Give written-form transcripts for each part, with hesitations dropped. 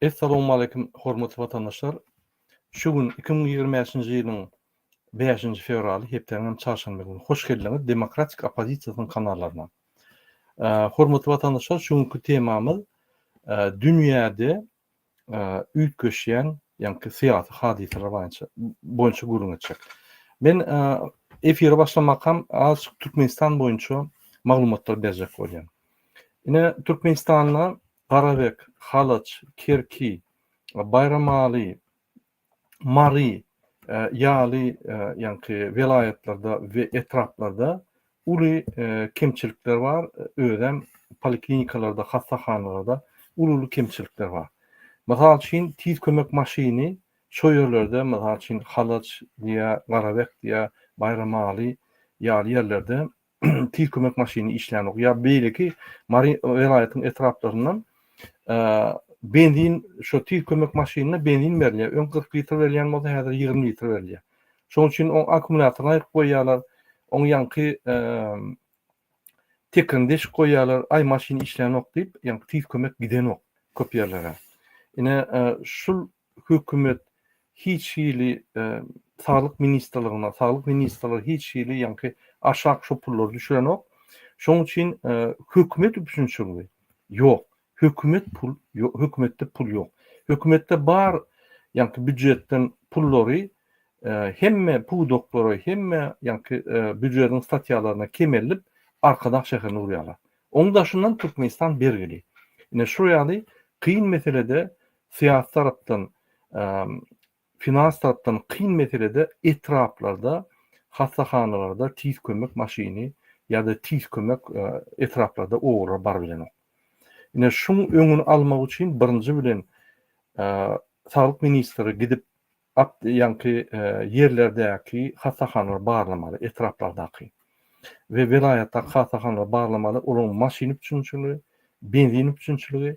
Essalawmaleýkim hormatly watandaşlar! Şu gün 2025-nji ýylyň bäşinji fewraly, hepdäniň hem çarşenbe güni. Hoş geldiňiz Demokratik oppozisiýasynyň kanallaryna. Hormatly watandaşlar, şu günki temamyz dünýäde üýtgeşýän, ýaňky syýasy hadysalar boýunça boýunça gürrüň etjek. Men efire başlamakam azajyk Türkmenistan boýunça maglumatlar berjek bolýan. Ine, Türkmenistanda Garabek, Halaç, Kerki, Baýramaly, Mary ýaly ýaňky welaýatlarda we etraplarda uly kemçilikler bar, özem poliklinikalarda, hassahanalarda uly-uly kemçilikler bar. Mysal üçin, tiz kömek maşyny şo ýerlerde, mysal üçin, Halaç diýýär, Garabek diýýär, Baýramaly ýaly ýerlerde tiz kömek maşyny işlänok ýa beýleki Mary welaýatyň etraplaryndan benzin şo tiz kömek maşynyna benzin berilýär. Öň 40 litr berilýän bolsa häzir 20 litr berilýär. Şonuň üçin oň akkumulýatoryny aýryp goýýarlar. Oň ýaňky tekerini deşip goýýarlar. Aý maşyn işlänok diýip, ýaňky tiz kömek gidenok köp ýerlere. Ine şul hökümet hiç hili saglyk ministrligine, saglyk ministrligi hiç hili ýaňky aşak şo pullary düşürenok. Şoň üçin hökümet üpjünçiligi ýok. Hökümet pul ýok, hökümetde pul ýok. Hökümetde bar ýaňky býujetden pullary hemme pudaklara, hemme ýaňky býujetiň statýalaryna kemeldip Arkadag şäherine urýarlar. Oň daşyndan Türkmenistan bergili. Ine şu ýaly kyn meselede syýasy tarapdan, finans tarapdan kyn meselede etraplarda hassahanalarda tiz kömek maşyny ýa-da tiz kömek etraplarda obalara baryp bilenok. Ine şuň öňüni almak üçin birinji bilen saglyk ministri gidip At ýaňky ýerlerdäki hassahanalary barlamaly, etraplardaky we welaýatdaky hassahanalary barlamaly, olaryň maşyn üpjünçiligi, benzin üpjünçiligi,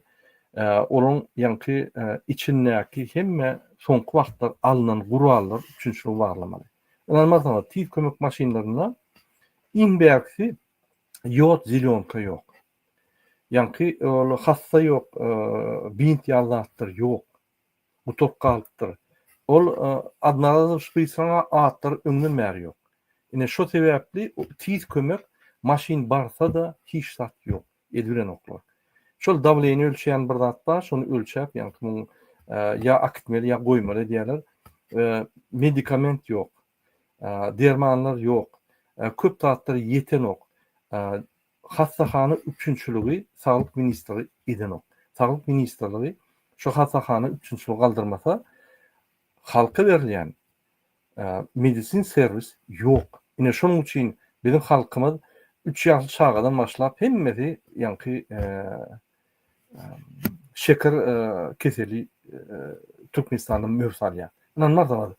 olaryň ýaňky içindäki hemme soňky wagtlar alnan gurallar üpjünçiligi barlamaly. Ynanmarsyňyz, tiz kömek maşynlarynda iň bärkisi ýod, zelýonka ýok. Ýaňky ol hassa ýok, bint ýaly zatlar ýok. Gutaryp galypdyr. Ol odnorazowy şprislaryň atlary öňden bäri ýok. Ine şo sebäpli tiz kömek maşyn barsa-da hiç zat ýok. Edibirenoklar. Şol dawleniýe ölçeýän bir zat bar, şony ölçäp ýaňky muň ýa akitmeli ýa goýmaly edýärler. Medikament ýok. Dermanlar ýok. Köp zatlar ýetenok. Hassahana üpjünçiligi saglyk ministrligi edenok. Saglyk ministrligi şu hassahana üpjünçiligi galdyrmasa halka berilýän medisin serwis ýok. Ine şonuň üçin biziň halkymyz üç ýaşly çagadan başlap hemmesi ýaňky şeker keseli Türkmenistanda möwç alýar. Ynanmarsyňyz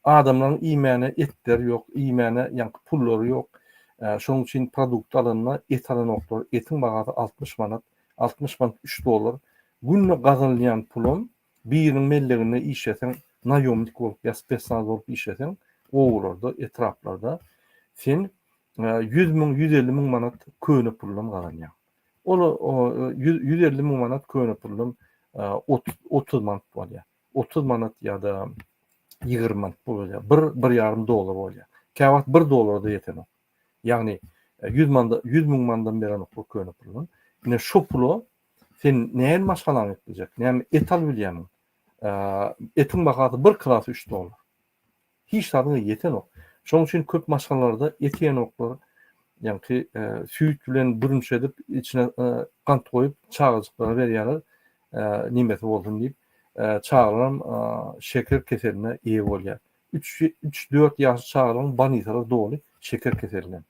Adamlaryň iýmäne etleri ýok, iýmäne ýaňky pullary ýok. Şonuň üçin produkt alanda et alanoklar. Etiň bahasy 60 manat, 60 manat 3 dollar. Günde gazanylýan pulam biriniň melleginde işleseň, naýomnik bolup ýa spesnaz bolup işleseň, obalarda, etraplarda sen 100 müň, 150 müň manat köne puldan gazanýaň. Ol 150 müň manat köne puldan 30 manat bolýar. 30 manat ýa-da 20 manat bolýar. Bir, bir ýarym dollar bolýar. Käwagt bir dollara-da ýetenok. Ýagny 100 manda, 100 müň mandan berenoklar köne puldan. Ine şo pula sen näme maşgalaňy eklejek? Näme et alyp bilýämiň? Etiň bahasy bir kilosu 3 dollar. Hiç zadyňa ýetenok. Şonuň üçin köp maşgalalarda et iýenoklar. Ýaňky süýt bilen bürünç edip, içine gant goýup çagajyklara berýärler, nemesi bolsun diýip. Çagalaram şeker keseline eýe bolýar. Üç, üç, dört ýaşly çagalaryň bolnisalary doly şeker keselinden.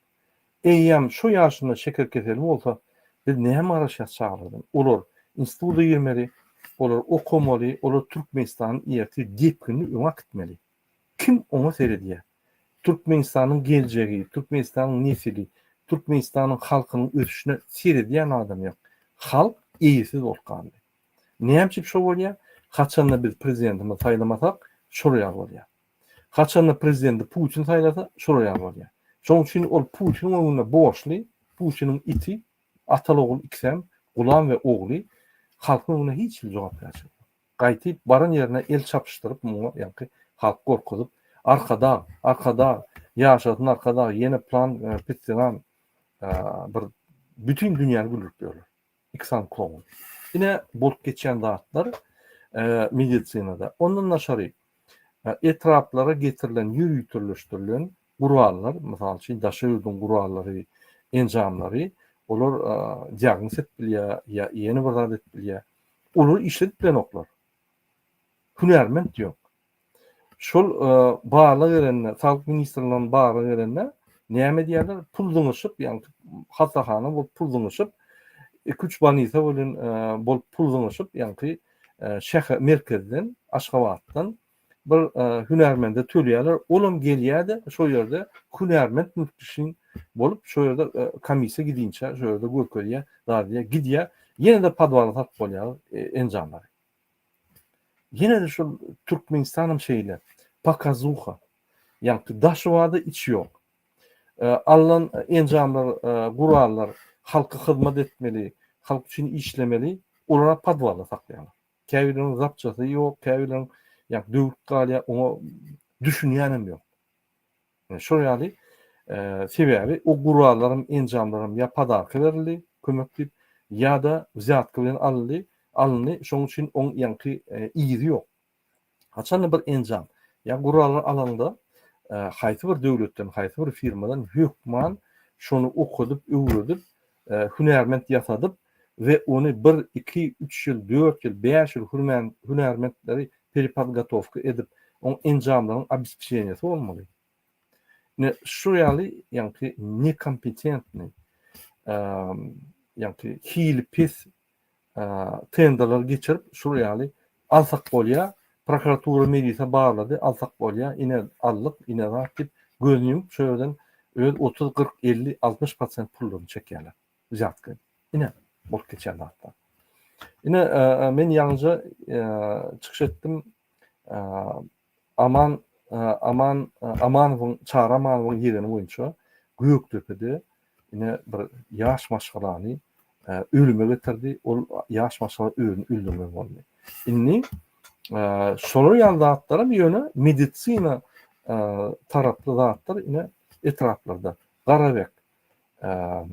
Eýýäm şo ýaşynda şeker keseli bolsa, biz näme garaşýas çagalardan? Olar instituta girmeli, olar okamaly, olar Türkmenistanyň ertir depginini öňe äkitmeli. Kim oňa seredýär? Türkmenistanyň geljegi, Türkmenistanyň nesili, Türkmenistanyň halkynyň ösüşine seredýän adam ýok. Halk eýesiz bolup galdy. Näme üçin şo bolýar? Haçanda biz prezidentimizi saýlamasak, şol ýaly bolýar. Haçanda prezidenti Putin saýlasa, şolar ýaly bolýar. Şonuň üçin ol Putiniň öňünde borçly, Putiniň iti, ataly-ogul ikisem, Gulam we ogly. Halkyň öňünde hiç hili jogapkärçilik ýok. Gaýtyp baran ýerine el çapyşdyryp muňa ýaňky halky gorkuzyp Arkadag, Arkadag, ýaşasyn Arkadag ýene plan pitsegan bir bütin dünýäni güldürip ýörler. Iki sany kloun. Ine bolup geçýän zatlar medisinada. Ondan daşary etraplara getirilen ýöriteleşdirilen gurallar, mysal üçin daşary ýurduň gurallary, enjamlary olar diagnoz edip bilýär ýa ýene bir zat edip bilýär. Olary işledip bilenoklar. Hünärment ýok. Şol barlag gelende, Saglyk ministrliginden barlag gelende näme edýärler? Pul zyňyşyp, ýagny hassahana bolup pul zyňyşyp, iki-üç bolnisa bilen bolup pul zyňyşyp, ýagny şäher merkezden, Aşgabatdan bir hünärmende töleýärler. Olam gelýär-de, şo ýerde hünärment mülkçi bolup, şo ýerde komissiýa gidinçä, şo ýerde görkezýär, zat edýär, gidýär. Ýene-de podwala salyp bolýar enjamlary. Ýene-de şol Türkmenistanam şeýle. Pokazuha. Ýagny daşy barda içi ýok. Alnan enjamlar, gurallar halka hyzmat etmeli, halk üçin işlemeli, olara podwalda saklaýarlar. Käbirleriniň zapçasy ýok, käbirleriniň ýagny döwülip galýar, oňa düşünýänem ýok. Şol ýaly sebäbi o gurallaram, enjamlaram ýa podarka berildi, kömek diýip, ýa-da wzýatka bilen alyndy, alyndy, şonuň üçin oň ýaňky yzy ýok. Haçanda bir enjam ýa gurallar alaňda haýsy bir döwletden, haýsy bir firmadan hökman şony okadyp, öwredip, hünärment ýasadyp we ony bir, iki, üç ýyl, dört ýyl, bäş ýyl hünärmentleri perepodgotowka edip, oň enjamlaryň obespeçeniýesi bolmaly. Ine, şu ýaly ýaňky nekompetentnyý, ýaňky hili pes tenderleri geçirip, şul ýaly alsak bolýar, prokuratura milisiýa barlady, alsak bolýar, ine aldyk, ine zat diýip, gözüni ýumup şo ýerden öz 30, 40, 50, 60 prosent pullaryny çekýärler. Wzýatka. Ine, bolup geçýän zatlar. Ine, men ýaňyja çykyş etdim. Aman Aman Amanowyň, Çary Amanowyň ýegeni boýunça Gökdepede ine bir ýaş maşgalany ölüme getirdi. Ol ýaş maşgala özüni öldürmeli boldy. Indi şolar ýaly zatlaram ýöne medisina taraply zatlar ine etraplarda Garabek,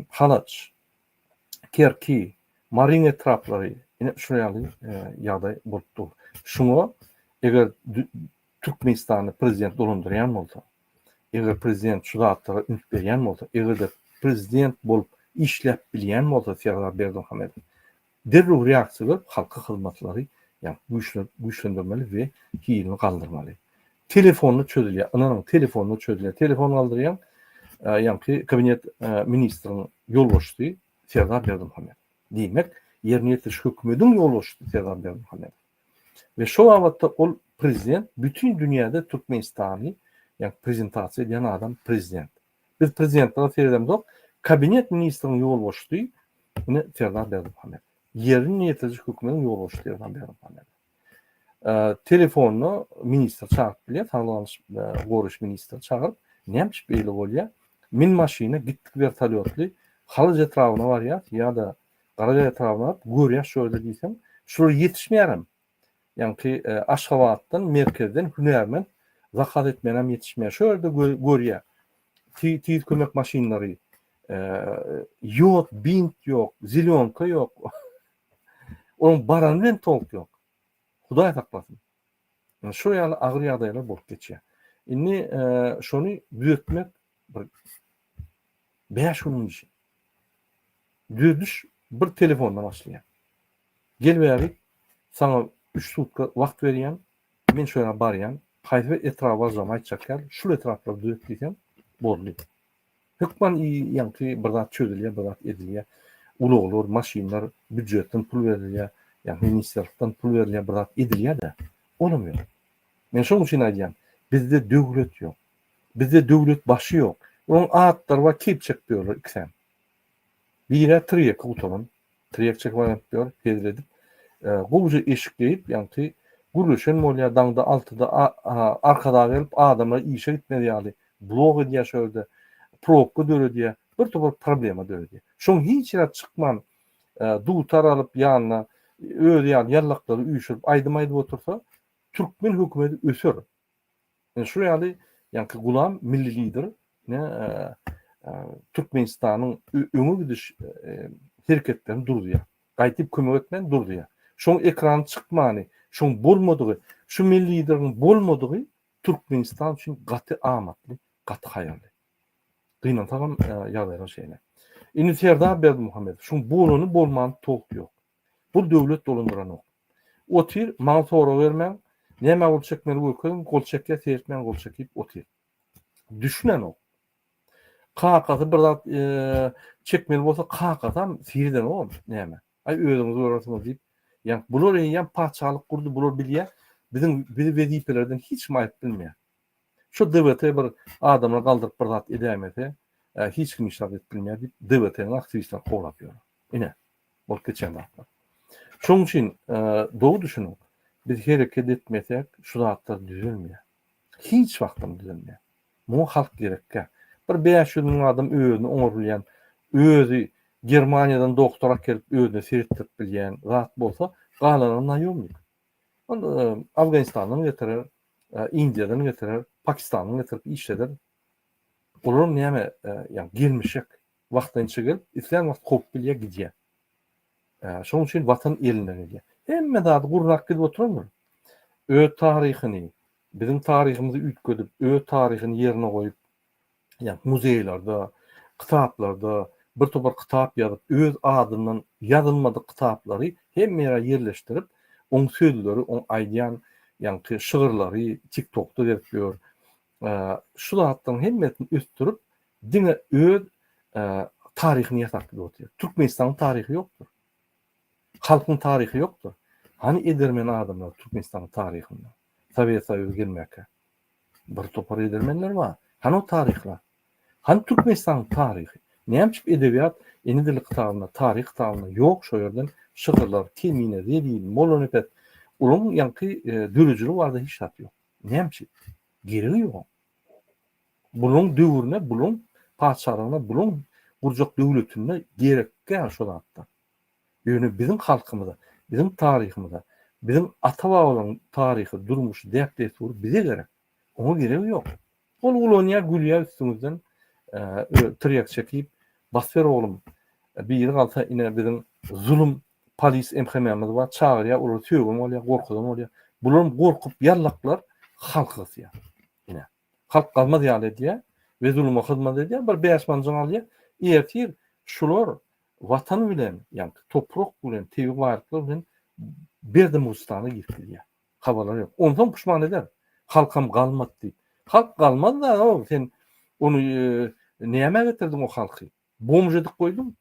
Halaç, Kerki, Maryň etraplary ine şular ýaly ýagdaý bolup dur. Şuňa eger Türkmenistany prezident dolandyrýan bolsa, eger prezident şu zatlara üns berýän bolsa, eger-de prezident bolup işläp bilýän bolsa Serdar Berdimuhamedow derrew reaksiýa berip halka hyzmatlary ýagny güýçlendirmeli we hilini galdyrmaly. Telefonda çözülýär, ynanyň telefonda çözülýär. Telefon galdyrýaň, ýaňky kabinet ministriň ýolbaşçysy Serdar Berdimuhamedow. Diýmek, ýerine ýetiriş hökümediň ýolbaşçysy Serdar Berdimuhamedow. We şo babatda ol prezident bütin dünýäde Türkmenistany ýagny prezentasiýa edýän adam prezident. Biz prezidentlere seredemzok, kabinet ministriň ýolbaşçysy ine Serdar Berdimuhamedow. Ýerine ýetiriji hökümediň ýolbaşçysy Serdar Berdimuhamedow. Telefonda ministr çagyryp bilýär, saglyk goraýyş ministri çagyryp, näme üçin beýle bolýar? Min maşyna gitdik wertolýotly Halaç etrabyna barýas ýa-da Garaja etrabyna baryp görýäs şu ýerde diýseň, şular ýetişmeýärem. Ýaňky Aşgabatdan, merkezden hünärment zakaz etmänem ýetişmeýär. Şu ýerde görýär. Tiz kömek maşynlary ýok, bint ýok, zelýonka ýok. Onuň barany bilen tolk ýok. Hudaý saklasyn. Şu ýaly agyr ýagdaýlar bolup geçýär. Indi şony düzetmek bir bäş günüň işi. Düzediş bir telefondan başlaýar. Gel bäri, saňa üç sutka wagt berýän, men şo ýere barýan, haýsy bir etraba barjagymy aýtjak däl, şul etraplary düzet diýseň, boldy. Hökman ýaňky bir zat çözülýär, bir zat edilýär. Ulaglar, maşynlar, býujetden pul berilýär, ýagny ministrlikden pul berilýär, bir zat edilýär-de. Olam ýok. Men şonuň üçin aýdýan, bizde döwlet ýok. Bizde döwlet başy ýok. Onuň atlary bar, keýp çekip ýörler ikisem. Biri-ä tirýeki gutaran, tirýek çekip aýlanyp ýör, hezil edip. Gowuja eşik geýip, ýaňky gürleşen bolýar, daňda altyda Arkadaga gelip adamlar işe gitmez ýaly blok edýär şo ýerde, probka döredýär, bir topar problema döredýär. Şoň hiç ýere çykman, dutar alyp ýanyna. özi ýaly ýallaklary üýşürip aýdym aýdyp otursa, türkmen hökümeti öser. Ine şu ýaly ýaňky Gulam milli lider ine Türkmenistanyň öňe gidiş hereketlerini duruzýar. Gaýdyp kömek etmän duruzýar. Şoň ekrana çykmany, şoň bolmadygy, şu milli lideriň bolmadygy Türkmenistan üçin gaty amatly, gaty haýyrly. Gynansagam ýagdaýlar şeýle. Indi Serdar Berdimuhamedow şuň bolany bolmany towuk ýok. Bu döwlet dolandyranok. Otyr, maňa sorag bermäň, nämä gol çekmeli görkeziň, gol çekýär, seretmän gol çekip otyr. Düşünenok. Kakasy bir zat çekmeli bolsa kakasam seredenogam näme. Aý özüňiz görersiňiz diýip, ýa bular eýýäm patyşalyk gurdy, bular bilýär, biziň bizi wezipelerden hiç kim aýryp bilmeýär. Şu DWT bir adamlar galdyryp bir zat edäýmese, hiç kim hiç zat edip bilmeýär diýip DWT-niň aktiwistleri kowlap ýör. Ine, bolup geçen zatlar. Şonuň üçin dogry düşüniň, biz hereket etmesek şu zatlar düzelmeýär. Hiç wagtam düzelmeýär. Muňa halk gerekkä. Bir 500 müň adam özüni oňar bilýän, özi Germaniýadan doktor akelip özüne seretdirip bilýän zat bolsa, galany naýomnik. Ol Afganistandan getirer, Indiýadan getirer, Pakistandan getirip işleder. Olaram näme, ýagny gelmişek. Wagtynça gelip, islän wagt kowup bilýär, gidýär. Şonuň üçin watan elinden gelýär. Hemme zady gurnap gidip oturandyr. Öz taryhyny, biziň taryhymyzy üýtgedip, öz taryhyny ýerine goýup, ýagny muzeýlerde, kitaplarda bir topar kitap ýazyp, öz adyndan ýazylmadyk kitaplary hemme ýere ýerleşdirip, oň sözleri, oň aýdýan ýaňky şygyrlary TikTokda gezip ýör. Şu zatlaryň hemmesini ösdürip, diňe öz taryhyny ýasap gidip otyr. Türkmenistanyň taryhy ýokdur. Halkyň taryhy ýokdur. Hany edermen adamlar Türkmenistanyň taryhynda? Sowet Soýuzy gelmäkä. Bir topar edermenler bar. Hany o taryhlar? Hany Türkmenistanyň taryhy? Näme üçin edebiýat ene dili kitabynda, taryh kitabynda ýok şo ýerden şygyrlar, Kemine, Zelil, Mollanepes olaryň ýaňky döredijiligi barada hiç zat ýok. Näme üçin? Geregi ýok. Bularyň döwrüne, bularyň patyşalygyna, bularyň gurjak döwletinde gerek däl şo zatlar. Ýöne biziň halkymyza, biziň taryhymyza, biziň ata-babalaryň taryhy, durmuşy, däp-dessury bize gerek. Oňa geregi ýok. Ol ulanýar, gülýär üstüňizden, tirýek çekip, basber oglum, biri galsa ine biziň zulum polis MHM-miz bar, çagyrýar, olary sögen bolýar, gorkuzan bolýar. Bularam gorkup ýallaklar halky gysýar. Ine. Halk galmaz ýaly edýär we zuluma hyzmat edýär, bir bäş manjyň alýar. Ertir şular Watan bilen, ýagny toprak bilen, tebigy baýlyklar bilen Berdimugystana girip gidýär. Habarlary ýok. Onsoň puşman eder. Halkam galmady diýip. Halk galmaz-da, sen ony nämä getirdiň o halky? Bomž edip goýduň.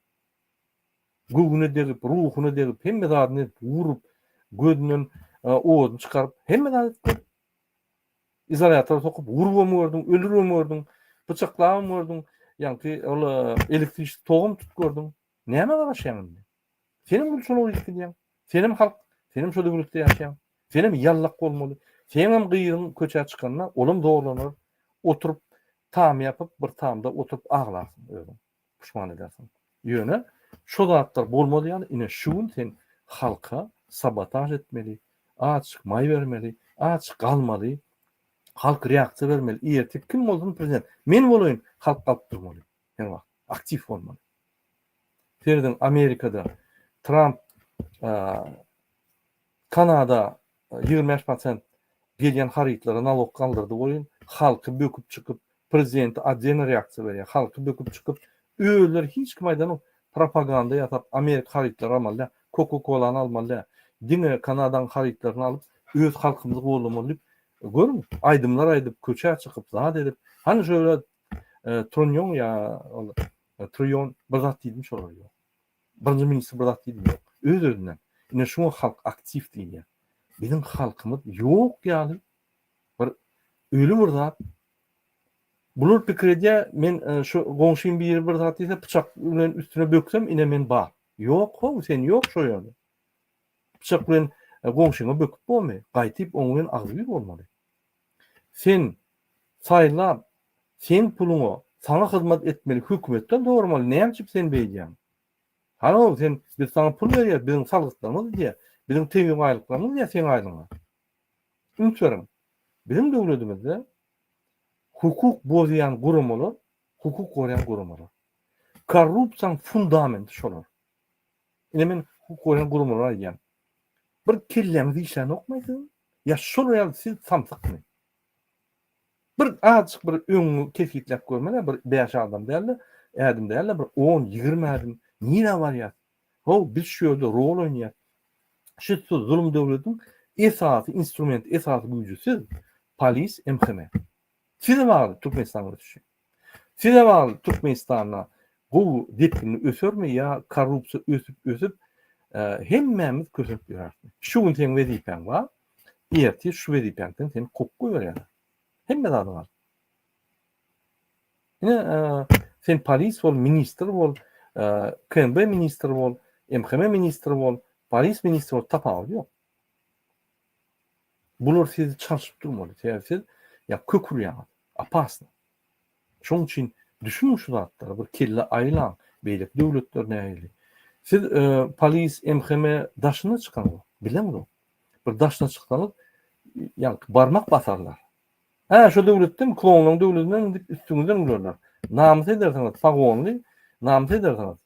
Göwüne degip, ruhuna degip, hemme zadyny edip, urup, gözünden oduny çykaryp, hemme zat edip goýduň. Izolýatora sokup, urubam gördüň, öldüribem gördüň, pyçaklabam gördüň, ýaňky ol elektriçeskiý togam tutup gördüň. Nämä garaşýaň indi? Senem gulçulyga gidip gidýäň. Senem halk, senem şo döwletde ýaşaýaň. Senem ýallak bolmaly. Seňem gyzyň köçä çykanda, olam zorlanar. Oturyp, tam ýapyp, bir tamda oturyp aglarsyň özüň. Puşman edersiň. Ýöne şo zatlar bolmaz ýaly ine şu gün sen halka sabotaž etmeli, azjyk maý bermeli, azjyk galmaly, halk reaksiýa bermeli, ertir kim bolsun prezident, men bolaýyn halk galyp durmaly her wagt, aktiw bolmaly. Serediň Amerikada Tramp Kanada 25 prosent gelýän harytlara nalog galdyrdy welin, halky böküp çykyp, prezidenti oddelno reaksiýa berýär, halky böküp çykyp, özleri hiç kim aýdanok, propaganda ýasap, amerika harytlary almaly däl, koka-kolany almaly däl, diňe Kanadaň harytlaryny alyp, öz halkymyzy goldamaly diýip, görüň, aýdymlar aýdyp, köçä çykyp, zat edip, hany şöyle Tronýon ýa ol Truýon bir zat diýdimi şolar ýok. Birinji ministr bir zat diýdimi ýok. Öz-özünden. Ine şuňa halk aktiw diýilýär. Biziň halkymyz ýok ýaly bir öli bir zat. Bular pikir edýär, men şu goňşym biri bir zat diýse pyçak bilen üstüne böksem ine men bar. Ýok how sen ýok şo ýerde. Pyçak bilen goňşyňa böküp bolmy? Gaýtyp oň bilen agzybir bolmaly. Sen saýlap seň puluňa saňa hyzmat etmeli hökümetden soramaly näme üçin sen beýdýäň? Halo sen biz saňa pul berýäs biziň salgytlarymyz diýýär. Biziň tebigy baýlyklarymyz ýa seň aýlygyňa? Üns beriň, biziň döwledimizde hukuk bozýan guramalar, hukuk goraýan guramalar. Korrupsiýaň fundamenti şolar. Ine men hukuk goraýan guramalara aýdýan. Bir kelläňiz işlänokmy siziň? Ýa şolar ýaly siz samsykmy? Bir azajyk bir öňüňi kesgitläp görmeli, bir bäş adam däl-de, ädim däl-de, bir on, 20 ädim nirä barýas? How, biz şu ýerde rol oýnaýas. Şu siz zulum döwletiň esasy instrumenti, esasy güýji siz, polis, MHM. Size bagly Türkmenistanyň ösüşi. Size bagly Türkmenistanda gowy depginli ösermi ýa korrupsiýa ösüp-ösüp hemmämiz kösenip ýörärismi? Şu gün seň wezipäň bar, ertir şu wezipäňden seni kowup goýberýärler. Hemme zadyňy alyp. Ine, sen polis bol, ministr bol, KMB ministri bol, MHM ministri bol, polis ministri bol, tapawudy ýok. Bular sizi çalşyp durmaly. Sebäbi siz ýa kök urýaňyz. Opasno. Şonuň üçin düşüniň şu zatlara, bir kelle aýlaň, beýleki döwletler nähili. Siz polis, MHM daşyna çykaňzok, bileňzok. Bir daşyna çyksaňyz, ýaňky barmak basarlar. Hä, şo döwletden, klonlaryň döwletinden diýip üstüňizden gülerler. Namys edersiňiz, pagonly namys edersiňiz.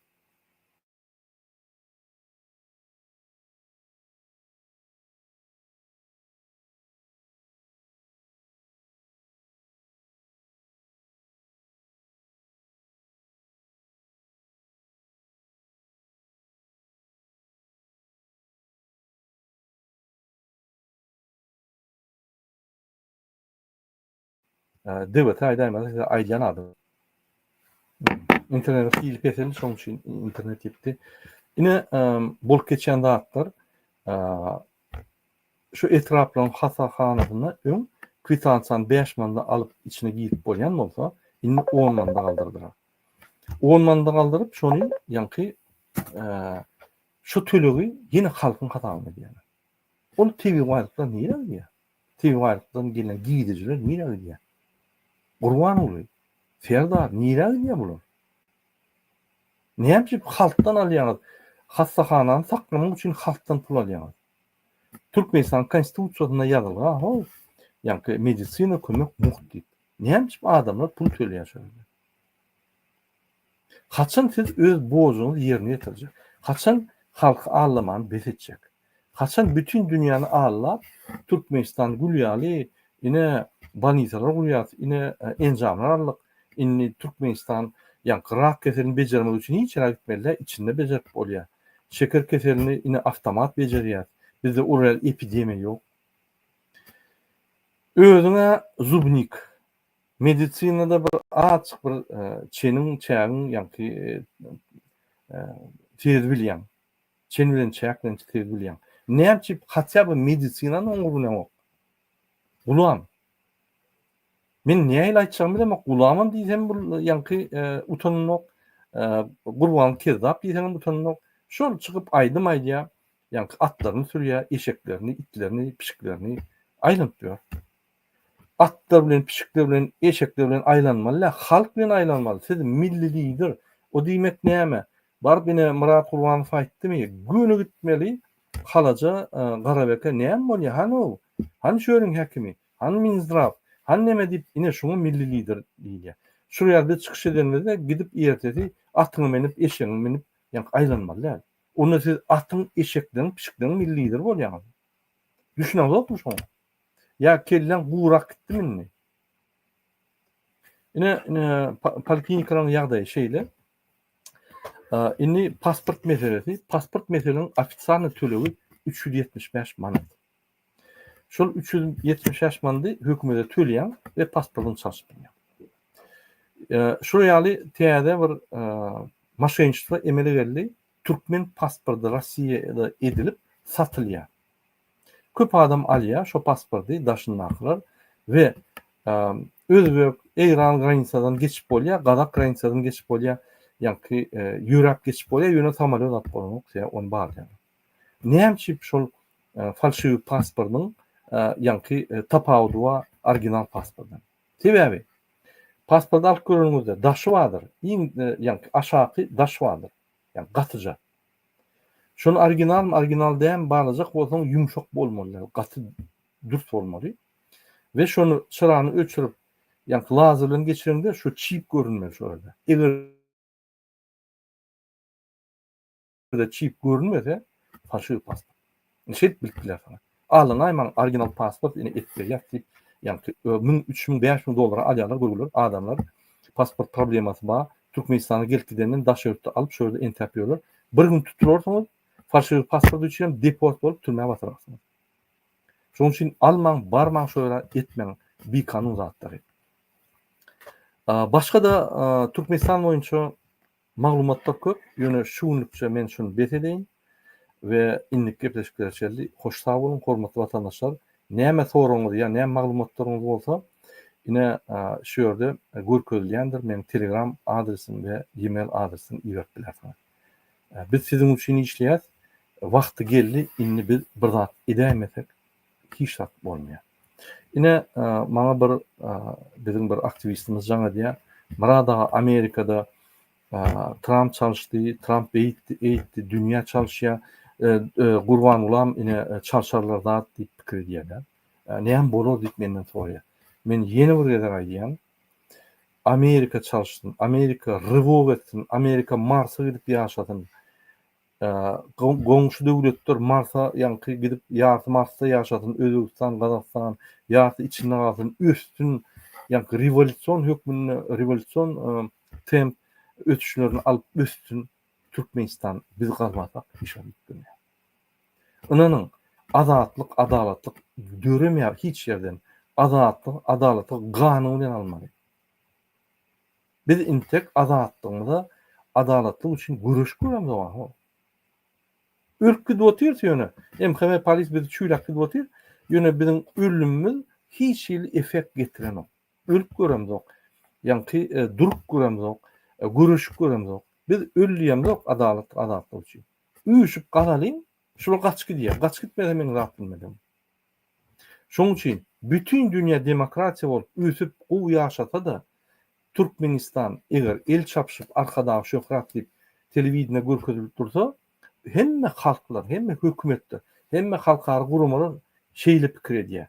Döwete aýdaýmasa size aýdýan adam. Internetiň hili peseldi, şonuň üçin internet ýitdi. Ine, bolup geçýän zatlar şu etraplaryň hassahanasynda öň kwitansiýany 5 manada alyp içine girip bolýan bolsa, indi 10 manada galdyrdylar. 10 manada galdyryp, şony ýaňky şu tölegi ýene halkyň hasabyna edýärler. Ol tebigy baýlyklar nirä gidýär? Tebigy baýlykdan gelen girdejiler nirä gidýär? Gurbanguly, Serdar nirä gidýär bular? Näme üçin halkdan alýaňyz? Hassahanany saklamak üçin halkdan pul alýaňyz. Türkmenistanyň konstitusiýasynda ýazylgy how, ýaňky medisina kömek mugt diýip. Näme üçin adamlar pul töleýär şo ýerde? Haçan siz öz borjuňyzy ýerine ýetirjek? Haçan halky aldamany bes etjek? Haçan bütin dünýäni aldap, Türkmenistan gül ýaly, ine bolnisalar gurýas, ine enjamlar aldyk, indi Türkmenistan ýaňky rak keselini bejermek üçin hiç ýere gitmeli däl, içinde bejerip bolýar. Şeker keselini ine awtomat bejerýäs. Bizde ol ýaly epidemiýa ýok. Özüň-ä zubnik. Medisinada bir azjyk bir çeniň, çägiň ýaňky tez bilýäň. Çen bilen çäk bilen tez bilýäň. Näme üçin hatda bir medisinany oňa bileňok. Gulam. Men nähili aýtjagymy bilemok. Gulamam diýsem bu ýaňky utananok. Gurban kezzap diýseňem utananok. Şol çykyp aýdym aýdýar. Ýaňky atlaryny sürýär, eşeklerini, itlerini, pişiklerini aýlanyp ýör. Atlar bilen, pişikler bilen, eşekler bilen aýlanmaly däl, halk bilen aýlanmaly. Siz milli lider. O diýmek näme? Baryp ine Myrat Gurbanow aýtdymy? Göni gitmeli Halaja, Garabeke näme bolýar? Hany ol? Hany şu ýeriň häkimi? Hany Minzdraw? Hany neme diýip, ine şuňa milli lider diýilýär. Şul ýaly biz çykyş edenimizde gidip ertesi atyňa münüp, eşegiňe münüp, ýaňky aýlanmaly däl. Onda siz atyň, eşekleriň, pişikleriň milli lideri bolýaňyz. Düşüneňzokmy şoňa? Ýa kelläň gurak gitdimi indi? Ine, ine poliklinikalaryň ýagdaýy şeýle. Indi pasport meselesi, pasport meseliniň ofitsialnyý tölegi 375 manat. Şol 375 manady hökümete töleýäň we pasportyňy çalşyp bilýäň. Şol ýaly täze bir moşenniçestvo emele geldi. Türkmen pasporty Rossiýada edilip satylýar. Köp adam alýar şo pasporty daşyndakylar we özbek, eýran granisadan geçip bolýar, gazak granisadan geçip bolýar, ýaňky ýöräp geçip bolýar, ýöne samolýot alyp bolanok, sebäbi ony barlaýarlar. Näme üçin şol falşiwi pasportyň ýaňky tapawudy bar original pasportdan? Sebäbi pasporty alyp göreniňizde daşy bardyr, iň ýaňky aşaky daş bardyr, ýagny gatyja. Şony originalmy, original dälmi barlajak bolsaň ýumşak bolmaly däl, gaty dürs bolmaly. We şony çyrany öçürip, ýaňky lazer bilen geçireňde şu çip görünmeli şo ýerde. Eger de çip görünmese, falşiwy pasport. Şeýdip bilip bilersiňiz. Alynaymaň original pasport ine edip berýäs diýip, ýaňky 1000, 3000, 5000 dollara alýarlar görgüler adamlar. Pasport problemasy bar. Türkmenistana gelip gidenden daşary ýurtda alyp şo ýerde entäp ýörler. Bir gün tutularsyňyz, falşiwy pasport üçin hem deport bolup türmä batyrarsyňyz. Şonuň üçin almaň, barmaň şo ýere etmäň bikanun zatlary. Başga-da Türkmenistan boýunça Maglumatlar köp, ýöne şu günlükçe men şuny bes edeýin we indiki gepleşiklere çenli hoş sag boluň hormatly watandaşlar. Näme soragyňyz ýa näme maglumatlaryňyz bolsa ine şu ýerde görkezilýändir meň telegram adresim we email adresim iberip bilersiňiz. Biz siziň üçin işleýäs. Wagty geldi indi biz bir zat edäýmesek hiç zat bolmaýar. Ine maňa bir biziň bir aktiwistimiz jaň edýär. Myrat aga Amerikada Tramp çalyşdy, Tramp beýtdi, eýtdi, dünýä çalyşýar. Gurbangulam ine çalşarlar zat diýip pikir edýärler. Näme bolar diýip menden soraýar. Men ýene bir gezek aýdýan. Amerika çalyşsyn, Amerika rywok etsin, Amerika Marsa gidip ýaşasyn. Goňşy döwletler Marsa ýaňky gidip ýarty Marsda ýaşasyn Özbegistan Gazagystan ýarty içinde galsyn össün ýaňky rewolýusion hökmünde rewolýusion temp ösüşlerini alyp össün Türkmenistan biz galmasak hiç wagt üýtgemeýär. Ynanyň azatlyk adalatlyk döremeýär hiç ýerden azatlyk adalatlyk ganyň bilen almaly. Biz intek azatlygymyza, adalatlyk üçin göreşip göremzok aho. Ölüp gidip otyrys ýöne. MHM polis bizi çüýläp gidip otyr. Ýöne biziň ölümimiz hiç hili effekt getirenok. Ölüp göremzok. Ýaňky e, durup göremzok. E, göreşip göremzok. Biz öl diýemzok adalat, azatlyk üçin. Üýşüp galalyň, şular gaçyp gidýär. Gaçyp gitmese men zat bilmedim. Şonuň üçin bütin dünýä demokratiýa bolup ösüp gowy ýaşasa-da Türkmenistan eger el çapyşyp Arkadag şöhrat diýip telewideniýe görkezilip dursa hemme halklar hemme hökümetler hemme halkara guramalar şeýle pikir edýär.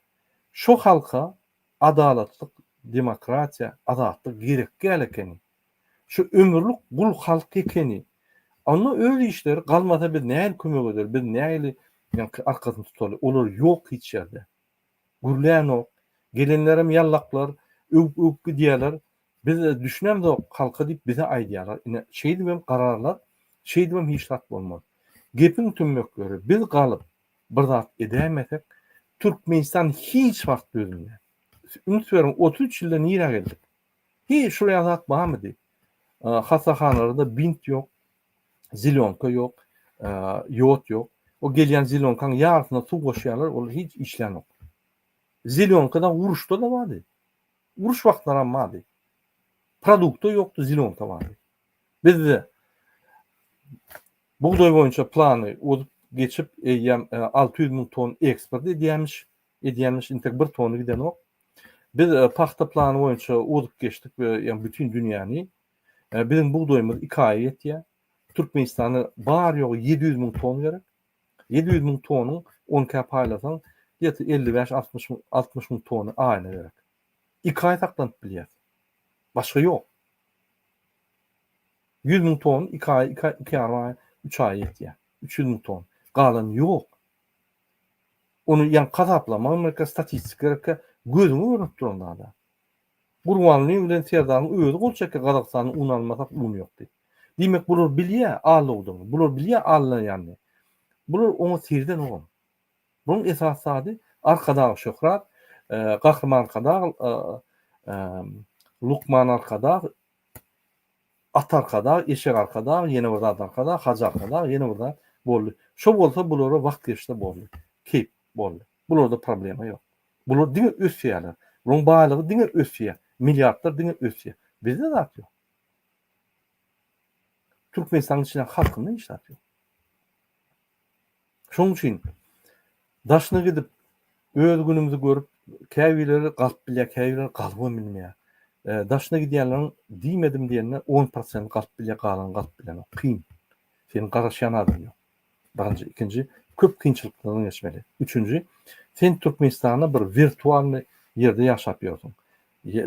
Şo halka adalatlyk demokratiýa azatlyk gerek däl ekeni. Şu ömürlik gul halk ekeni. Onda öz işleri galmasa biz nähili kömek edeli, biz nähili ýaňky arkasyny tutaly, olar ýok hiç ýerde. Gürlänok. Gelenlerem ýallaklar, öwüp öwüp gidýärler. Biz düşünemzok halka diýip bize aýdýarlar. Ine şeýdibem gararlar, şeýdibem hiç zat bolmaz. Gepiň tümmekleri biz galyp bir zat edäýmesek Türkmenistan hiç wagt dözülmez. Üns beriň 33 ýylda nirä geldik? Hiç şul ýaly zat barmydy? Hassahanalarda bint ýok, zelýonka ýok, ýod ýok. O gelýän zelýonkaň ýarysyna suw goşýarlar, ol hiç işlänok. Zelýonka da uruşda-da bardy. Uruş wagtlaram bardy. Produkta ýokdy, zelýonka bardy. Bizde bugdaý boýunça plany ozup geçip, eýýäm 600 müň ton eksport edýärmiş. Edýänmiş intek bir tony gidenok. Biz pagta plany boýunça ozup geçdik we ýa bütin dünýäni. Biziň bugdaýymyz iki aýa ýetýär. Türkmenistana bar ýogy 700 müň ton gerek. 700 müň tonuň on ikä paýlasaň, ýeti 55 60 müň 60 müň tony aýyna gerek. Iki aý saklanyp bilýäs. Başga ýok. 100 müň ton iki aý, iki iki ýarym aý, üç aýa ýetýär. 300 müň ton. Galan ýok. Ony ýaňky hasaplamagyň gerekkä, statistika gerekkä, gözüňe görnüp duran zada. Gurbanguly bilen Serdaryň özi gol çekýär Gazagystanda un almasak un ýok diýip. Diýmek bular bilýär aldawdygyny, bular bilýär aldanýanyny. Bular oňa seredenogam. Bunuň esasy zady Arkadag şöhrat, Gahryman Arkadag, Lukman Arkadag, At arkadag, eşek arkadag, ýene bir zat arkadag, hajy arkadag, ýene bir zat boldy. Şo bolsa bulara wagt geçse boldy. Keýp boldy. Bularda problema ýok. Bular diňe ösýärler. Bularyň baýlygy diňe ösýär. Milliardlar diňe ösýär. Bizde zat ýok. Türkmenistanyň içinde halkynda hiç zat ýok. Şonuň üçin daşyna gidip öz günümizi görüp käbirleri galyp bilýär, käbirleri galybam bilmeýär. Daşyna gidýänleriň diýmedim diýende 10 prosent galyp bilýär, galany galyp bilenok. Kyn. Seniň garaşýan adam ýok. Birinji, ikinji, köp kynçylyklardan geçmeli. Üçünji, sen Türkmenistanda bir wirtualnyý ýerde ýaşap ýörsüň.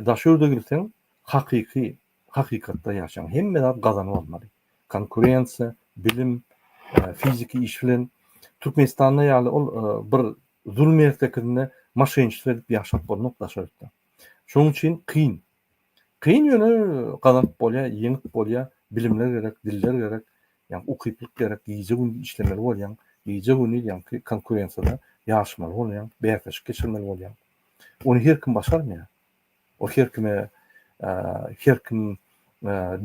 Daşary ýurda gitseň, hakyky, hakykatda ýaşaň. Hemme zat gazanyp almaly. Konkurensiýa, bilim, fiziki iş bilen. Türkmenistanda ýaly ol bir zulum ertekisinde maşençilik edip ýaşap bolmok daşary ýurtda. Şonuň üçin kyn. Kyn ýöne gazanyp bolýar, ýeňip bolýar, bilimler gerek, diller gerek, ýagny ukyplyk gerek, gije-gündiz işlemeli bolýaň, gije-gündiz ýaňky konkurensiýada ýaryşmaly bolýaň, bäsleşik geçirmeli bolýaň. Ony her kim başarmaýar. O her kime her kim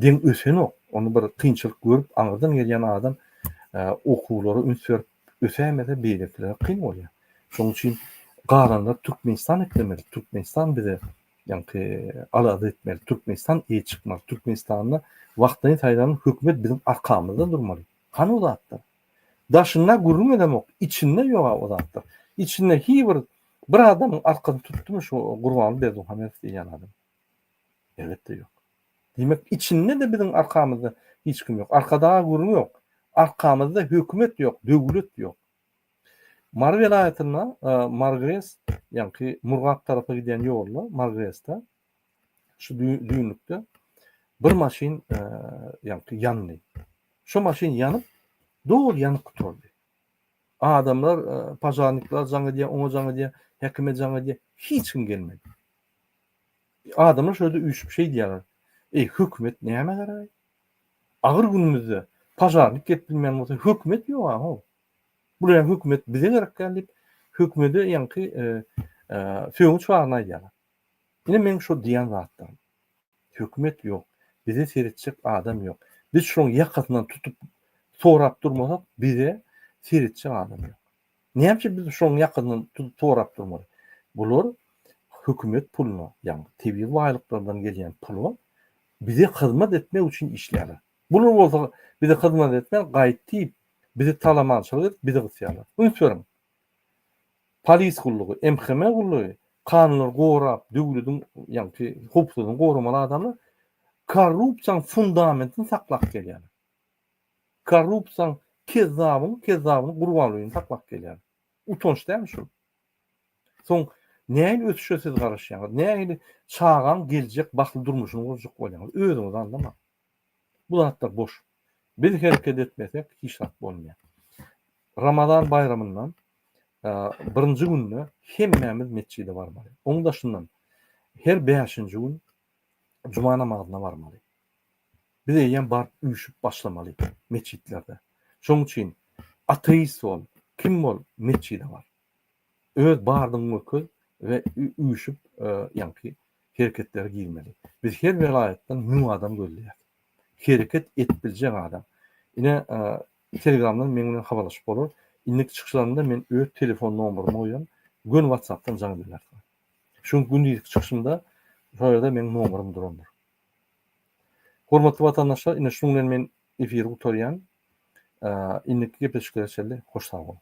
deň ösenok. Ony bir kynçylyk görüp aňyrdan gelýän adam okuwlara üns berip ösäýmese beýlekilere kyn bolýar. Şonuň üçin galanlar Türkmenistan eklemeli, Türkmenistan bize Ýaňky alada etmeli, Türkmenistan eýe çykmaly, Türkmenistanda wagtlaýyn saýlanan hökümet biziň arkamyzda durmaly. Hany o zatlar? Daşynda gürrüň edemok, içinde ýog-a o zatlar. Içinde hiý bir bir adamyň arkasyny tutdumy şu Gurbanguly Berdimuhamedow diýýän adam? Elbetde ýok. Diýmek, içinde-de biziň arkamyzda hiç kim ýok. Arkadaga gürrüň ýok. Arkamyzda hökümet ýok, döwlet ýok. Mary welaýatynda Margres, ýaňky Murgap tarapa gidýän ýolda, Margresde şu düýnlükde bir maşyn ýaňky ýandy. Şo maşyn ýanyp, doly ýanyp gutardy. Adamlar požarnikler jaň edýär, oňa jaň edýär, häkime jaň edýär, hiç kim gelmedi. Adamlar şo ýerde üýşüp şeý diýýärler, Eý, hökümet nämä garaý? Agyr günümizde požarnik gelip bilmeýän bolsa, hökümet ýok-a, how. Bular hökümet bize gerek däl diýip, hökümede ýaňky sögünç baryny aýdýarlar. Ine meň şo diýen zatlarym. Hökümet ýok. Bize seretjek adam ýok. Biz şoň ýakasyndan tutup sorap durmasak, bize seretjek adam ýok. Näme üçin biz şoň ýakasyndan tutup sorap durmaly? Bular hökümet puluna, ýagny tebigy baýlyklardan gelýän pula bize hyzmat etmek üçin işleýärler. Bular bolsa bize hyzmat etmän, gaýtdyp bizi talamançylyk edip bizi gysýarlar. Üns beriň. Polis gullugy, MHM gullugy kanunlary gorap, döwlediň ýaňky howpsuzlygyny goramaly adamlar korrupsiýaň fundamentini saklap gelýärler. Korrupsiýaň kezzabyň kezzabyny Gurbangulyny saklap gelýärler. Utanç dälmi şul? Soň nähili ösüşe siz garaşýaňyz? Nähili çagaň geljek bagtly durmuşyny gurjak bolýaňyz? Özüňizi aldamaň. Bu zatlar boş. Biz hereket etmesek hiç zat bolmaýar. Ramazan baýramyndan birinji günde hemmämiz metjide barmaly. Oň daşyndan her bäşinji gün juma namazyna barmaly. Biz eýýäm baryp üýşüp başlamaly metjitlerde. Şoň üçin ateist bol, kim bol metjide bar. Öz bardygyňy görkez we üýşüp ýaňky hereketlere girmeli. Biz her welaýatdan müň adam gözleýäs. Hereket edip biljek adam. Ine telegramdan meň bilen habarlaşyp bolar. Indiki çykyşlarymda men öz telefon nomerymy goýan, göni whatsapdan jaň edip bilersiňiz. Şu günki gündizki çykyşymda şol ýerde meň nomerym durandyr. Hormatly watandaşlar, ine şunuň bilen men efiri gutarýan. Indiki gepleşiklere çenli hoş sag boluň.